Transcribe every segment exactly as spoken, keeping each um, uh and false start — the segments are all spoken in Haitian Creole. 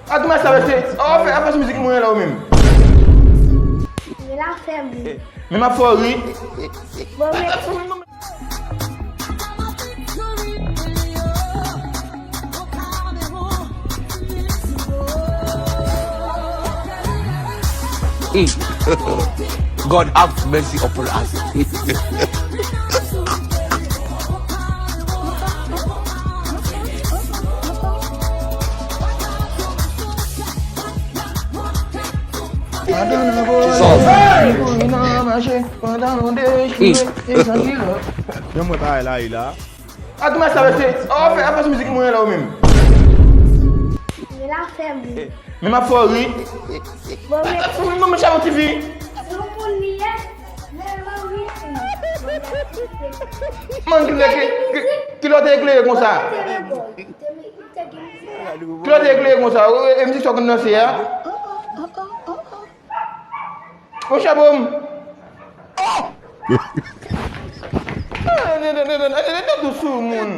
A, kòman sa, mesye? Oh, fè, fè mizik mwen la, ou menm. Men la fè m ri. Men m ap fè w ri. Bon, men God have mercy upon us. Pandan n ap voye, pandan n ap mache, pandan nou dechire, e sa ki lòt. Jan mwen bagay la ye la. A, kòman sa, mesye? Oh, fè, fè mizik mwen la, ou menm. Men la fè m ri. Men m ap fè w ri. Bon, men Mwen, mwen, mwen, Chabon T V. Yon moun li ye. Men mwen ri. Man, ki, ki, ki, ki lè w te eklere konsa? Te gen bòl. Te gen te gen mizik la. Ki lè w te eklere konsa? E, e, e mizik sa w konn danse a? Mon Chabon. Dous sou moun.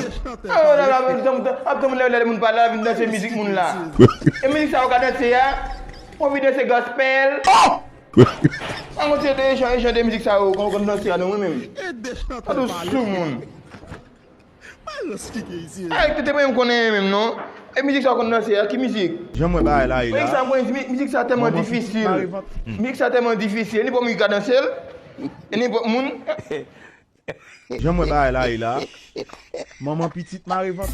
Ap tann lè lè moun pa la vin danse mizik moun la. E mizik sa ou ka danse a? Ou anvi danse gospel? An konte de jan, jan de mizik sa ou konn danse a non mwen menm. Dous sou moun. Ay, te te mwen konnen menm non. E mizik sa ou konn danse a? Ki mizik? Jan mwen bagay la ye Mizik sa la. mwen di, mizik sa tèlman difisil. Mizik sa tèlman difisil. Nenpòt moun ki ka danse l. E nenpòt moun. Jan mwen bagay la ye la. Manman pitit mare vant.